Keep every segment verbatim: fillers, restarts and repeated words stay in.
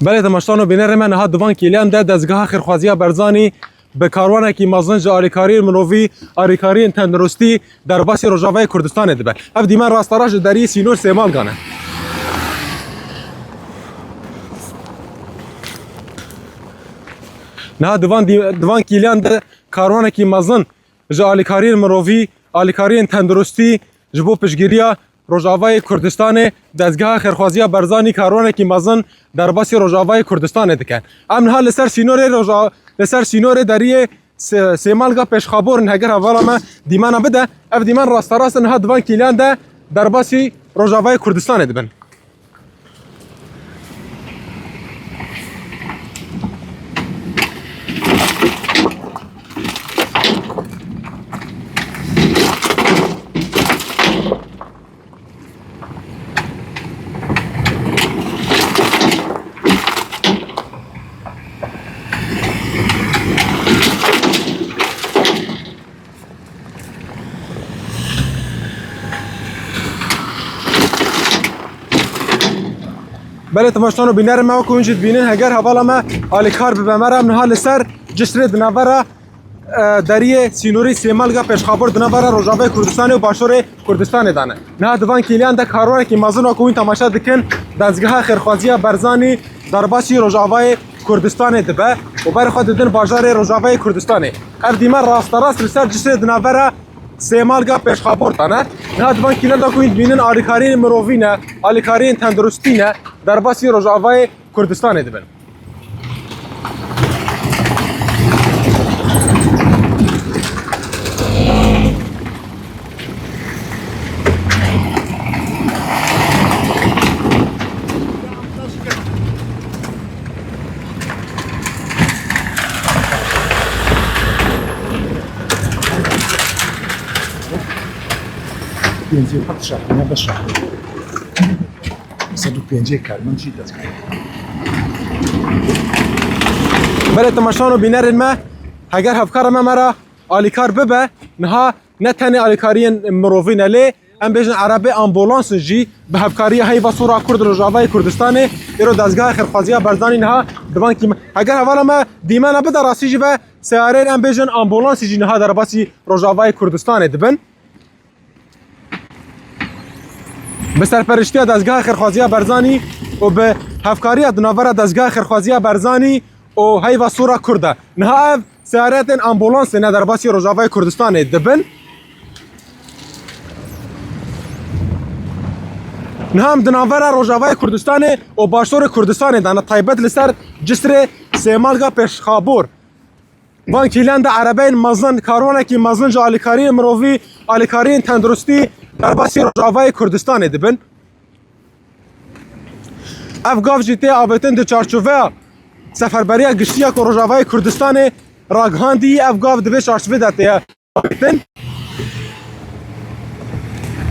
Belê temaşevan û bînerê me, niha di van kêliyan de Dezgeha Xêrxwaziya Barzanî bi karwanekî mezin ji alîkariyên mirovî, alîkariyên tenduristî derbasî Rojavayê Kurdistanê dibe. Ev dîmen rasterast ji deriyê sînor Sêmalga ne. Niha di van dî-, di van kêliyan de karwanekî mezin ji alîkariyên mirovî, alîkariyên tenduristî ji bo piştgiriya Rojavayê Kurdistanê, Dezgeha Xêrxwaziya Barzanî karwanekî mezin derbasî Rojavayê Kurdistanê dike. Em niha li ser sînorê Roja-, li ser sînorê deriyê Se-, Sêmalga Pêşxabor in, heger hevala me dîmena bide. Ev dîmen rasterast in, niha di van kêliyan de derbasî Rojavayê Kurdistanê dibin. Belê temaşevan û bînerên me, wekî hûn jî dibînin, heger hevala me alîkar bibe me re, em niha li ser cisrê di navbera, e, deriyê sînorî Sêmalga Pêşxabor di navbera Rojavayê Kurdistanê û Başûrê Kurdistanê de ne. Niha di van kêliyan de karwanekî mezin, wekî hûn temaşe dikin, Dezgeha Xêrxwaziya Barzanî derbasî Rojavayê Kurdistanê dibe û berê xwe didin bajarê Rojavayê Kurdistanê. Ev dîmen rasterast li ser cisrê di navbera Sêmalga Pêşxabor de ne. Niha di van kêliyan de ku hûn dibînin alîkariyên mirovî ne, alîkariyên tenduristî ne, derbasî Rojavayê Kurdistanê dibin. Pêncî heft şaxîne, beş şaxîne. Sed û pêncî karmend jî dest pê. Belê temaşevan û bînerên me, heger hevkara me me re alîkar bibe, niha ne tenê alîkariyên mirovî ne, lê em bêjin erebê ambûlansên jî bi hevkariya Heyva Sor a Kurd Rojavayê Kurdistanê, îro Dezgeha Xêrxwaziya Barzanî niha di van kî-, heger hevala me dîmena bide, rastî jî ve seyareyên, em bêjin, ambûlansî jî niha derbasî Rojavayê Kurdistanê dibin. Bi serperiştiya Dezgeha Xêrxwaziya Barzanî û bi hevkariya di navbera Dezgeha Xêrxwaziya Barzanî û Heyva Sor a Kurd de, niha ev seyaretên ambûlansê ne derbasî Rojavayê Kurdistanê dibin. Niha em di navbera Rojavayê Kurdistanê û Başûrê Kurdistanê de ne, taybet li ser cisrê Sêmalga Pêşxabor. Van kîlen de erebeyên mezin, karwanekî mezin ji alîkariyên mirovî, alîkariyên tenduristî derbasî Rojavayê Kurdistanê dibin. Ev gav jî tê avêtin di çarçoveya Seferberiya Giştî ya ku Rojavayê Kurdistanê ragihandî, ev gav di vê çarçovê de tê avêtin.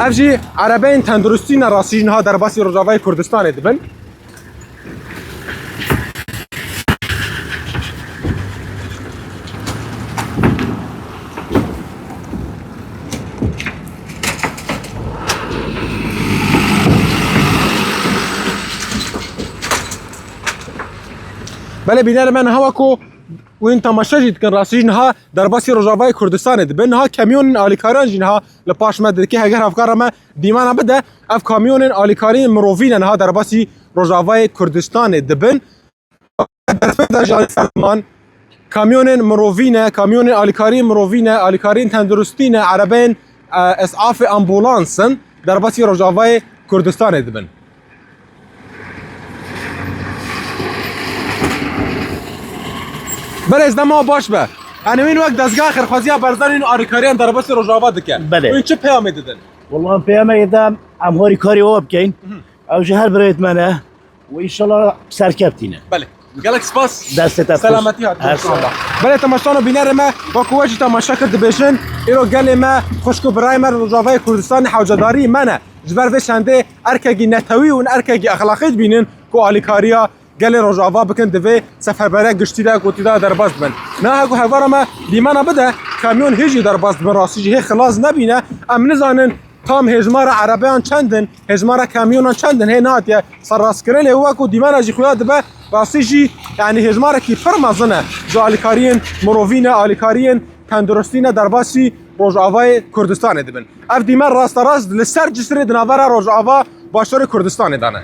Ev jî erebeyên tenduristî ne, rastî jî niha derbasî Rojavayê Kurdistanê dibin. Belê bînerê me, niha weko hûn temaşe jî dikin, rastî jî niha derbasî Rojavayê Kurdistanê dibin. Niha kamyonên alîkariyan jî niha li paş me dike, heger hevkara me dîmana bide, ev kamyonên alîkariyên mirovî ne niha derbasî Rojavayê Kurdistanê dibin. Destpêk de jî alî ferman, kamyonên mirovî ne, kamyonên alîkariyên mirovî ne, alîkariyên tenduristî ne, erebeyên, e, esafê ambûlans in, derbasî Rojavayê Kurdistanê dibin. Belê, ez dema baş be. Enewîn wek Dezgeha Xêrxwaziya Barzanî alîkariyan derbasî Rojava dike. Belê. Hûn çi peyamê didin? Wallahî em peyamê didin, em harîkarî ava bikeyn. Mhm. Ew ji her birêt me ne. Û înşallah serkeftî ne. Belê. Gelek spas. Destê te xweş. Selametî hat. Her sağ ol. Belê, temaşevan û bînerê me, wekî we jî temaşe kir, dibêjin, îro gelê me, xwişk û birayê me Rojavayê Kurdistanê hewcedarî me ne. Ji ber vê çendê erkekî netewî û erkekî exlaqî dibînin ku alîkariya gelê Rojava bikin, di vê seferberiya giştî de ku tê de derbas dibin. Niha ku hevkara me dîmena bide, kamyon hê jî derbas dibin, rastî jî hê xilas nebîne. Em nizanin tam hêjmara erebeyan çend in, hêjmara kamyonan çend in, hê nehatiye serrastkirin. Lê wek ku dîmena jî xuya dibe, rastî jî, yanî, hêjmarekî pir mezin e ji alîkariyên mirovî ne, alîkariyên tenduristî ne, derbasî Rojavayê Kurdistanê dibin. Ev dîmen rasterast li ser cisrê di navbera Rojava Başûrê Kurdistanê de ne.